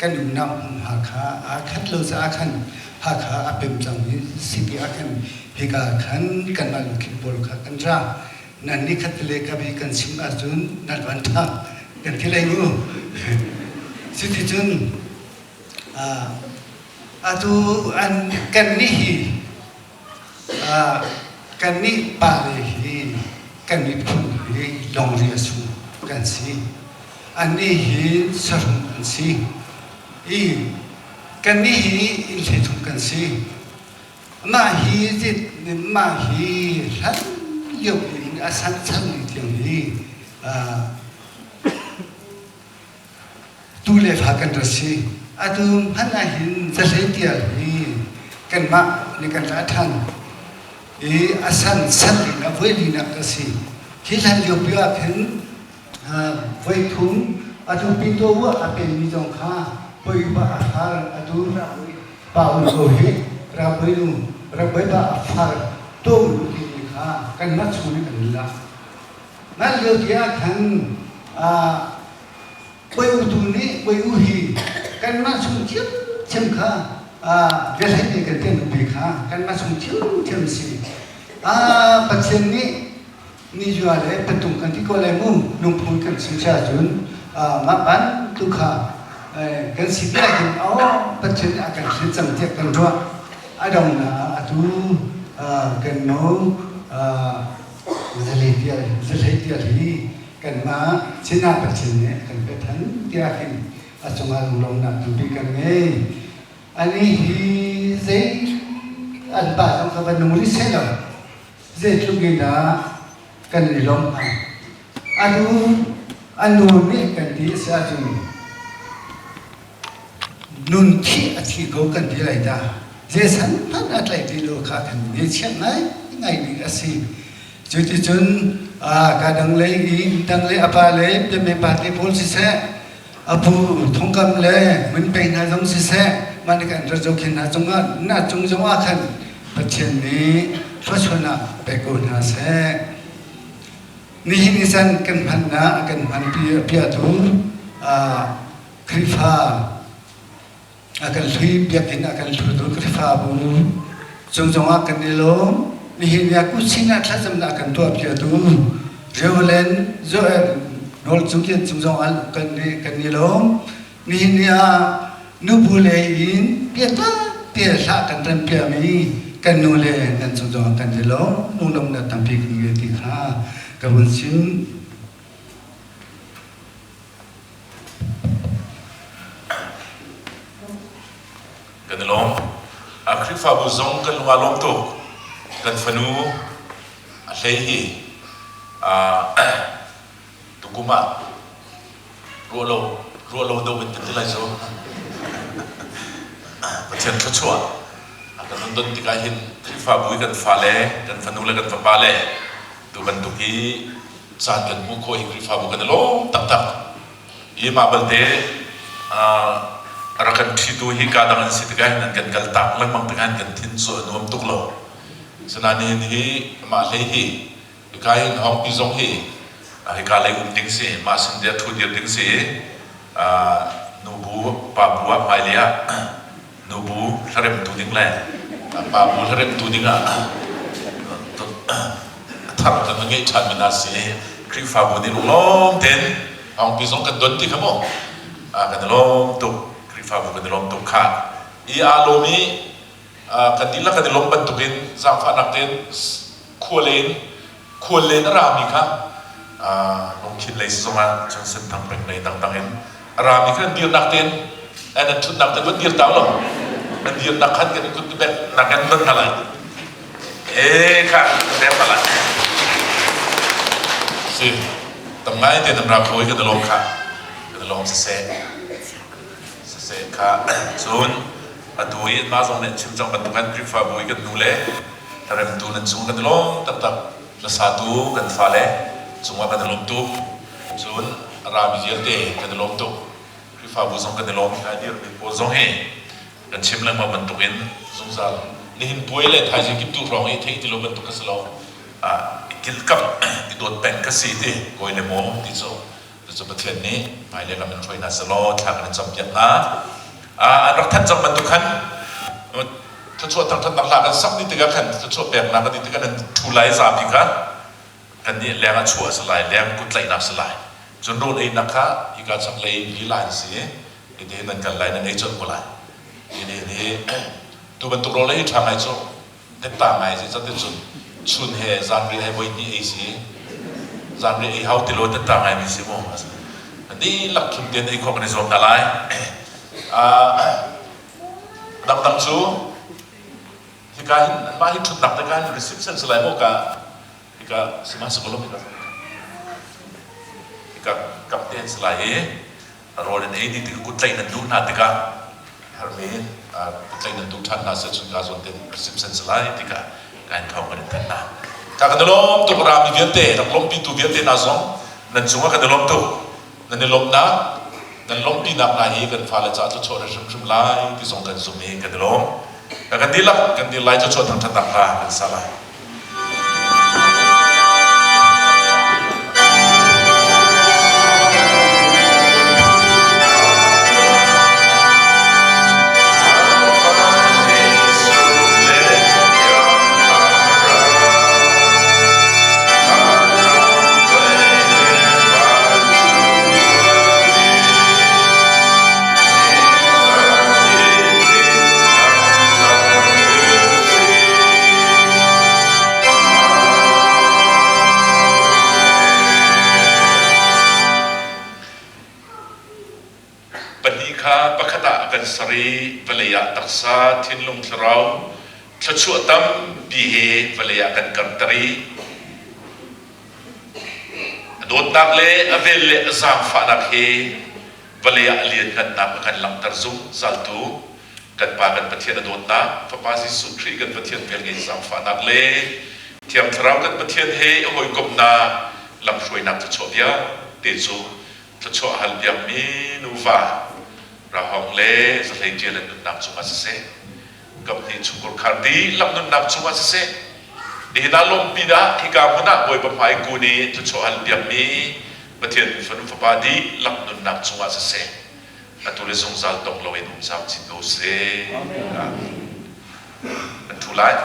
kan umnak hmun Hakha aa khat lo caah khan Hakha a pem cangmi city ah khan hika khan kanmah lungkhin pawl kha kan ra. Nan ni khat le ka bi kan chim ahcun nan van ṭha kan ti lai mu. Cuticun atu an kannih hi kannih pale hi kan miphun hi longria chung kan si. Annih hi sahrung an si. I kannih hi inn hleithum kan si. Mah hi mah hi hlan lio in a san cang mi tiang hi tu le fa kan ra si. Atu hmanh ah hin zahlei tial hi kanmah nih kan ra ṭhan i a san san linak voi linak a si. Hi hlan lio pi ah khin voi thum atu Pinto ah a penmi zong kha poi ba a har atu pa un ko hi raboi nu raboi ba a far to lu timi kha kanmah chung in kan lak. Nan lio ti ah khan Poi u tu nih poi u hi kanmah chung thiamthiam kha biahlei te kan tian pi kha kanmah chung thiamthiam si. Pathian nih nijua le patung kan ti ko lai mu lungphun kan chim sia cun mah bantuk kha kan si ti ahhin oh Pathian nih a kan thlen cang tiah kan ruah. A dongnak ah atu kan no zahlei tial hi kanmah sinah Pathian nih a kan pek than tiah hin a cungah lunglawmhnak tampi kan ngei. Ani hi zei an pa zong kha va nung rih seh law zeitluk in dah kan i lawmh hnga. A nu a nu nih kan ti a si ahcun nun thih a thi ko kan ti lai dah. Zeisan hmanh a tlaih ti lo kha kan ngeihchiah ngai ngai ding a si. Cuticun ka dang lei i dang le a pa le piame pa te pawl siseh, a pu thongkam le munpei hna zong siseh, mah nih kan rat zohkhenh hna cungah na cung zongah khan Pathian nih thluachuahnak pe ko hna seh. Nihin ni chan kan hmannak kan hmanpi piatu Khrihfa a kan hlui biakinn a kan hlutu Khrihfabu cung zongah kan i lawm. Nihin ni ah kuchin ah thlacamnak kan tuah piatu Reverend Joel Nawl Cung Lian cung zongah kan i kan i lawm. Nihin ni ah nubu lei in biatak te hlah kan rem piami kan nu le nan cung zongah kan i lawm. Lunglawmhnak tampi kan ngei ti kha ka vun chim. Kan i lawm. A Khrihfabu zong kan lung aa lawm tuk. Kan fanu a hlei hi tukum ah ruahlo ruahlo do in kan ti lai cu. Pathian thluachuah a kan hun don tikah hin Khrihfabu i kan fale, kan fanu le kan fapa le tu bantuk hi caan kan hmuh khawh hi Khrihfabu kan i lawm taktak. Hi mah balte a rak kan ṭhitu hi ka dang an si tikah hin an kan kaltak lengmang tikah hin kan thin cu a nuam tuk lo. Sinain hi mah hlei hi hika hin hawngpi zong hi hika lei um ding si mah sin te ṭhu dir ding si nubu pa bu ah hmailei ah nubu hlaremtu ding le pa bu hlaremtu ding ah a thar kan va ngeih ṭhan mi hna si Khrihfabu nih lunglawm tein hawngpi zong kan don ti kha mu kan i lawm tuk Khrihfabu kan i lawm tuk kha i aa lawm i kan dihlak kan i lawm bantukin zaangfahnak tein khua len khual len a rami kha lungkhin lei si zongah cun senthang peng lei dangdang in a rami kha an dirnak tein an an ṭhutnak tein van dir ta lo an dirnak khan kan kut bek nak kan don hna lai e kha kan hna lai si tam ngai te nan ra kho i kan lawm kha kan lawm siseh siseh kha cun atu i mah zong nih chim cang bantukan Khrihfabu i kan nu le hlaremtu nan cung kan i lawm taktak hlasatu kan fale cungah kan i lawm tuk cun a rami vialte kan i lawm tuk Khrihfabu zong kan i lawm a dirmi pawl zong hi kan chim lengmang bantukin zungzal nihin puai le thaizing kiptu hrawng i theih ti lo bantuk ka si lo i kilkamh i dawt peng ka si ti kawi le maw ti cu Cucu Pathian nih hmailei lam in hruai hna sehlaw thla kan in campiak hna. An rak thanh cang bantuk khan thluachuah thangṭhatnak hla kan sak dih tikah khan thluachuah peknak kan ti tikah nan ṭhu lai zapi kha kan nih leng ah chuah a si lai, leng kut tlaihnak a si lai. Cun rawl einak kha hika chaklei lila in si i. Hi nan kal lai nan ei colh ko lai. Hi ni tu bantuk rawl ei ṭha ngai cu tetta ngai si cate cun chun he zanriah he voi hnih ei si zanriah ei hau ti lo tetta ngai mi si mu dihlak thlum tein ei khawh kan i zuam hna lai. Dangdang cu hika hin anmah hi ṭhutnak te ka hin reception si lai maw ka hika sihmanhsehlaw hika hika kap te an si lai i rawl in ei dih tik kut tlaih nan duh hna tikah hermi kut tlaih nan duh ṭhan hna seh cun ka zawn ten reception si lai tikah ka in thawng kan in thanh hna. Ka kan i lawm tuk rami vialte rak lawmhpitu vialte hna zong nan cungah kan i lawm tuk. Nan i lawmhnak nan lawmhpinak hna hi kan fale caah thluachuah hrimhrim lai ti zong kan zumh i kan i lawm. Kan dihlak kan dir lai thluachuah thangṭhatnak hla kan sa lai. Pahnih kha pakhat ah a kan ser i vawlei ah taksa, thinlung, thlarau thluachuah tampi he vawlei ah kan karter i a dawtnak le a vel le a zaangfahnak he vawlei ah a lianhngannak a kan langhter zungzaltu kan Pa kan Pathian a dawtnak, Fapa Jesuh Khrih kan Pathian velngeih zaangfahnak le Thiang Thlarau kan Pathian he i hawikomhnak lamhruainak thluachuah vialte cu thluachuah hal piakmi nuva Rahong le Zahlei Ṭial an nunnak cungah siseh, kaphnih chungkhar khar dihlak nunnak cungah siseh, nihin ah lawmpi dah hika hmun ah Bawipa hmai kun i thluachuah hal piakmi Pathian fanu fapa dihlak nunnak cungah siseh, atu le zungzal tong loin um camcin ko seh. An ṭhu lai.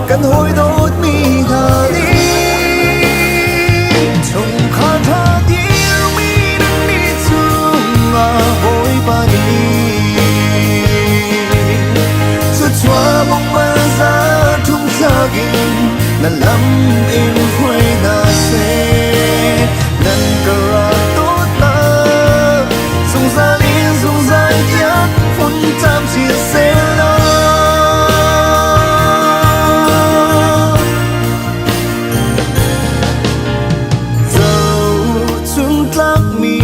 Kan hawi dawtmi hna nih chungkhar ṭha dirmi nan nih cungah Bawipa nih thluachuah bawmh za thum thlak in na lam in hruai hna seh. Nan ka rak dawtnak zungzal in zungzal tiang hmun camcin sehlaw. Zohchuntlakmi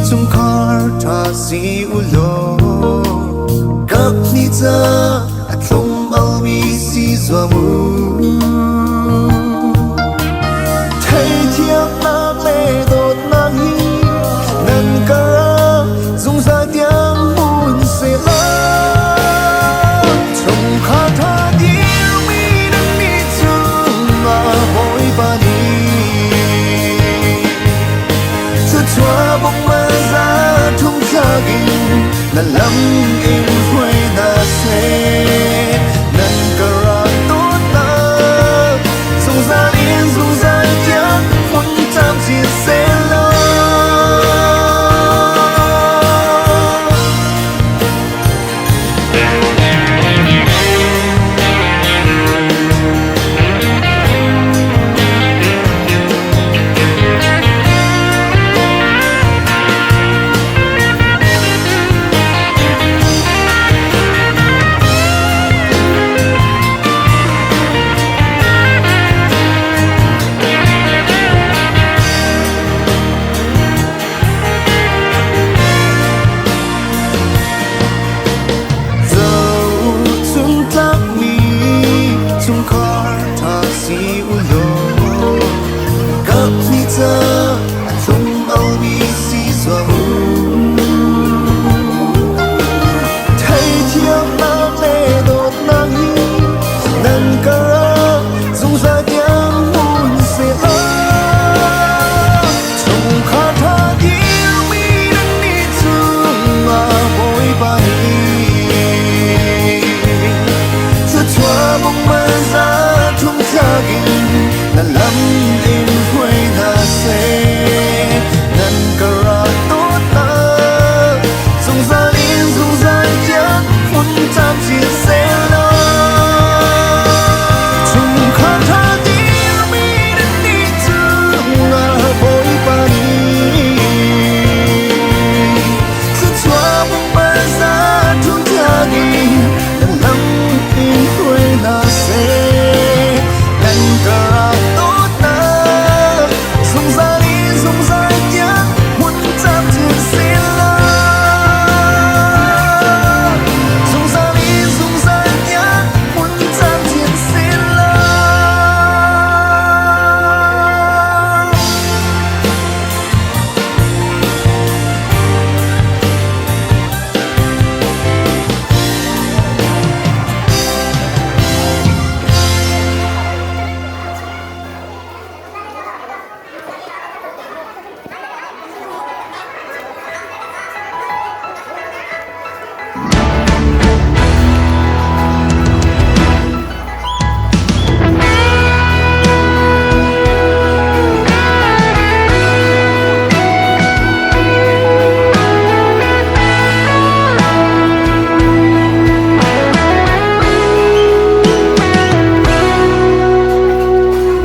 chungkhar ṭha si u law kaphnih ca a thlum almi si zuam u. Theithiamnak le dawtnak hi nan karah zungzal tiang hmun sehlaw. Chungkhar ṭha dirmi nan nih cungah Bawipa nih thluachuah bawmh za thum thlak in na lam in hruai hna seh. Nan ka rak dawtnak zungzal in zungzal tiang hmun camcin sehlaw. Zohchuntlakmi chungkhar ṭha si u law kaphnih ca a thlum almi si zuam u. Theithiamnak le dawtnak hi nan karah zungzal tiang hmun sehlaw. Chungkhar ṭha dirmi nan nih cungah Bawipa nih thluachuah bawmh za thum thlak in na lam in hruai hna seh. Nan ka rak dawtnak zungzal in zungzal tiang hmun camcin sehlaw. Chungkhar ṭha dirmi nan nih cungah Bawipa nih thluachuah bawmh za thum thlak in na lam in hruai hna seh. Nan ka rak dawtnak zungzal in zungzal tiang hmun camcin sehlaw. Zungzal in zungzal tiang hmun camcin sehlaw.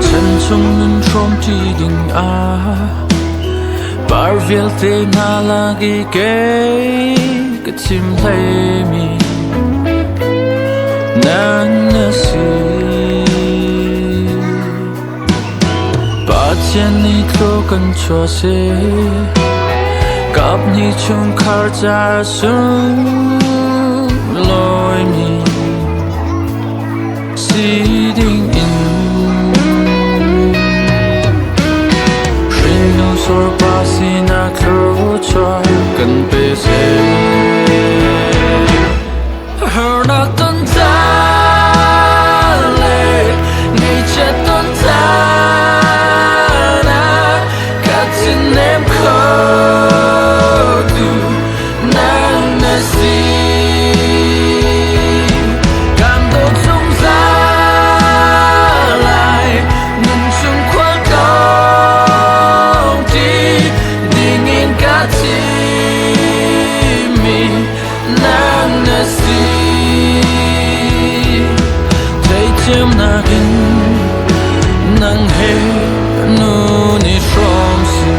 Chan chung nun hrawmṭi ding ah par vialte hna lak i kei ka chim hleimi nan na si. Pathian nih thlaw kan chuah seh, kap hnih chungkhar ca sunglawimi si ding in. Hringnu surpa sinak thluachuah kan pe seh. Harnak ton caan le ngaihchiat ton caan ah ka thinnem khotu nang na si. Kan dawt zungzal. Theithiamnak in nang he nun i hrawm si.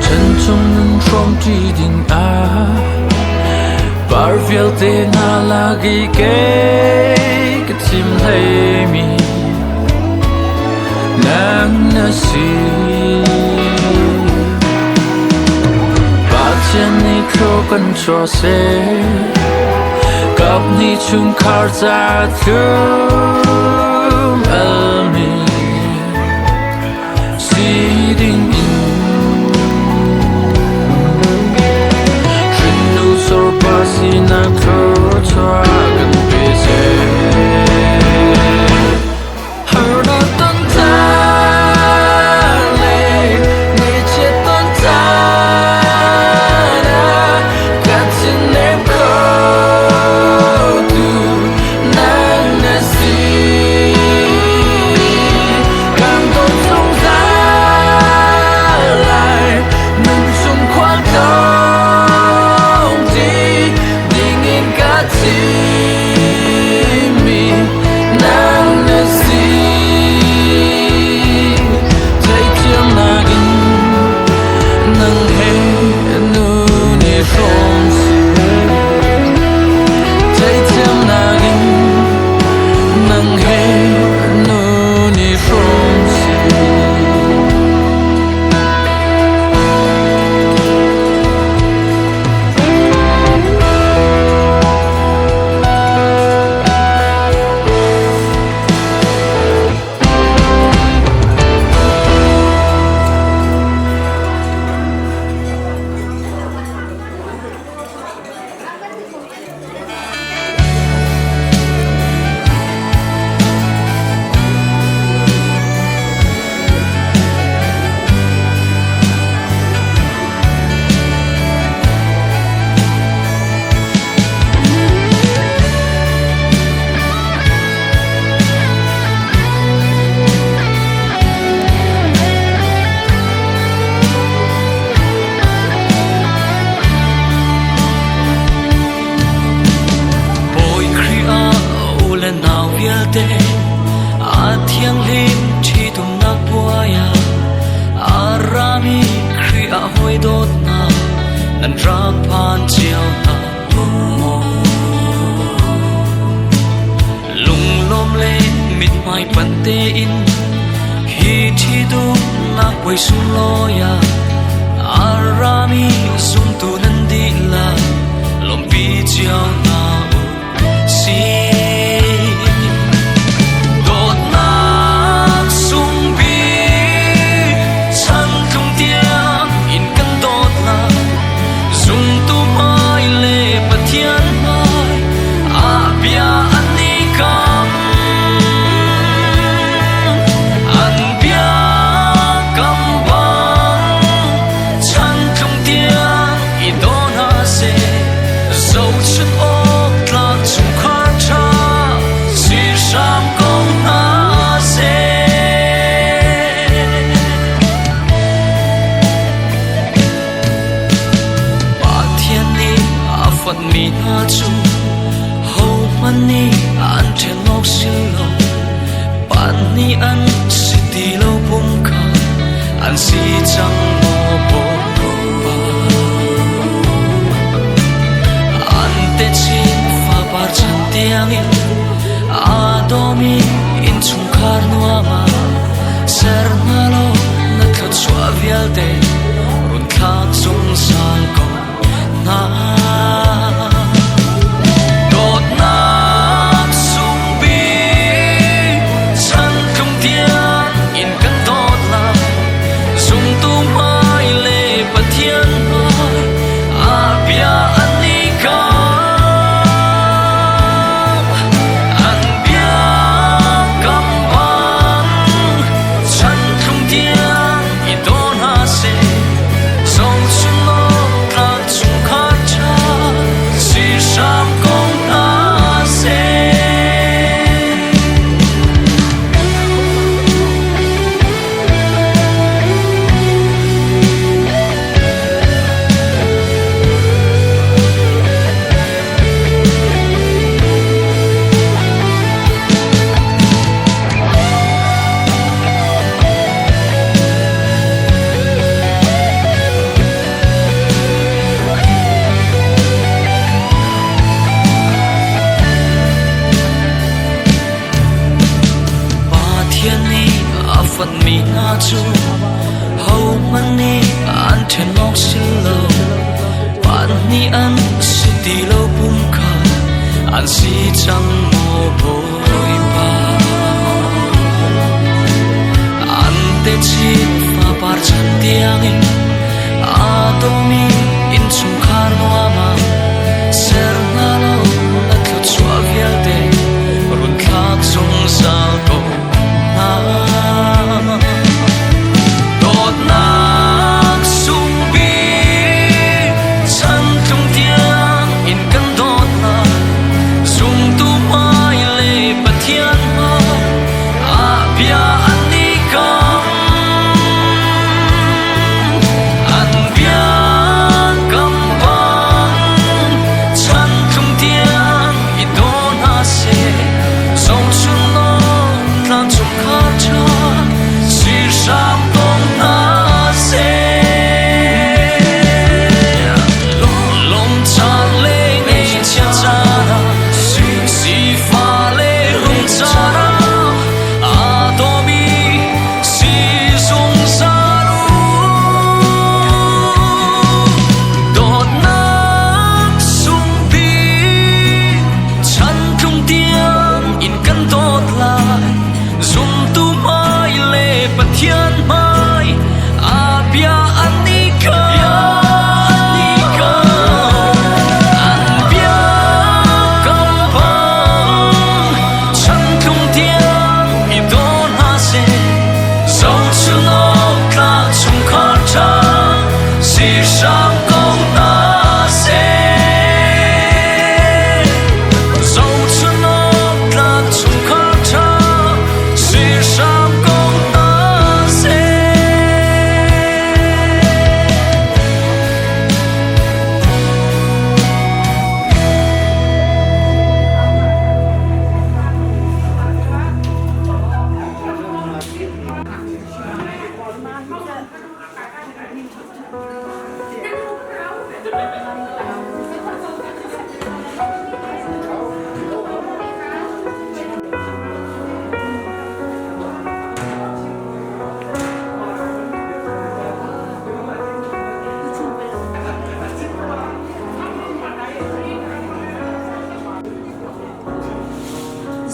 Chanchung nun hrawmṭi ding ah par vialte hna lak i kei ka thim hleimi nang na si. Pathian nih thlua kan chuah seh, kap nih chungkhar ca thlum almi si ding in. Hrinnu sorpa sinak thluachuah kan pe seh. Harnak ton caan le ngaihchiat ton caan ah ka thinnem khotu nang na si. Kan dawt zungzal lai, nunchung khualtlawng ṭi dingin ka thimmi nang na si. Theithiamnak in nang he nun i hrawm si. Theithiamnak in nang he nun i hrawm si. Bawi Khrih ah u le nau vialte a thianghlim ṭhitumnak puai ah a rami Khrih ah hawi dawtnak nan rak phan cio hna maw? Lunglawm le mithmai panh tein hi ṭhitumnak puai sunglawi ah a rami zumtu nan dihlak lawmhpi cio hna u sih. Dawtnak sungpi chantlung tiang in kan dawtnak zumtu hmai le Pathian hmai ah bia an i kam. An biakam bang chantlung tiang i daw hna seh. Zohchunh awk tlak chungkhar ṭha si hram ko hna seh. Pathian nih a fonhmi hna cu hohmanh nih an ṭhen awk si lo. Pan nih an si ti lo pum kha an si cang maw Bawipa? An techin fapar chan tiangin aa dawmi innchungkhar nuam ah ser hna law na thluachuah vialte run thlak zungzal ko hna. Dawtnak sungpi chantlung tiang in kan dawt lai zumtu hmai le Pathian hmai ah bia an i kam. An biakam bang chantlung. hna cu hohmanh nih an ṭhen awk si lo. Pahnih an si ti lo pum kha an si cang maw Bawipa. An techin fapar chan tiangin aa dawmi innchungkhar nuam ah ser hna law na thluachuah vialte run thlak zungzal ko hna. Dawtnak sung bik chan tlung tiang in kan dawt hna zumtu hmai le Pathian hmai ah bia an i kam. An bia kam bang chan tlung tiang i daw hna seh zohchun awk tlang chungkhar ṭha si hram ko hna seh. Lawm caan le ngaihchia caan ah sifah le rum caan ah aa dawmi si zungzal u. Dawtnak sung bik chan tlung tiang in kan dawt lai zumtu hmai le Pathian hmai ah bia an i kam. An bia kam bang chan tlung tiang i daw hna seh zohchun awk tlak chungkhar ṭha si hram ko hna seh. Zohchun awk tlak chungkhar ṭha si hram ko hna seh.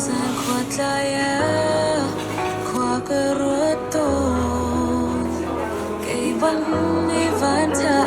Zan khua tlai ah khua ka ruat tawn kei bang mi van tha.